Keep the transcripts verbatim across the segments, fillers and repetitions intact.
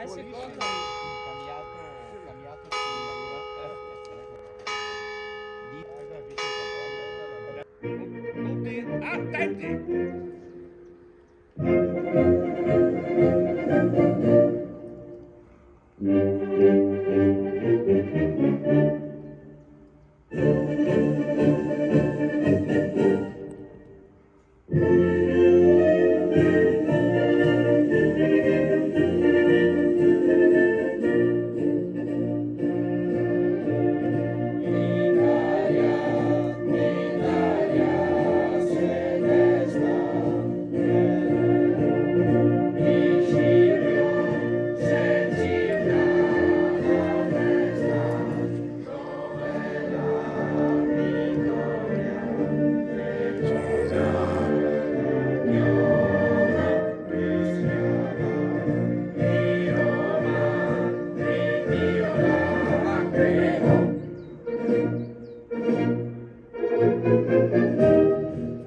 Secondo, cambiato, cambiato. Tutti attenti!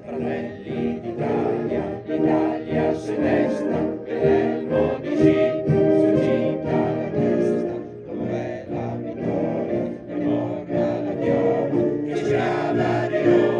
Fratelli d'Italia, l'Italia se desta, Guglielmo decimo, su gita la testa, dov'è la vittoria? È morta la chioma, che siamo arrivati.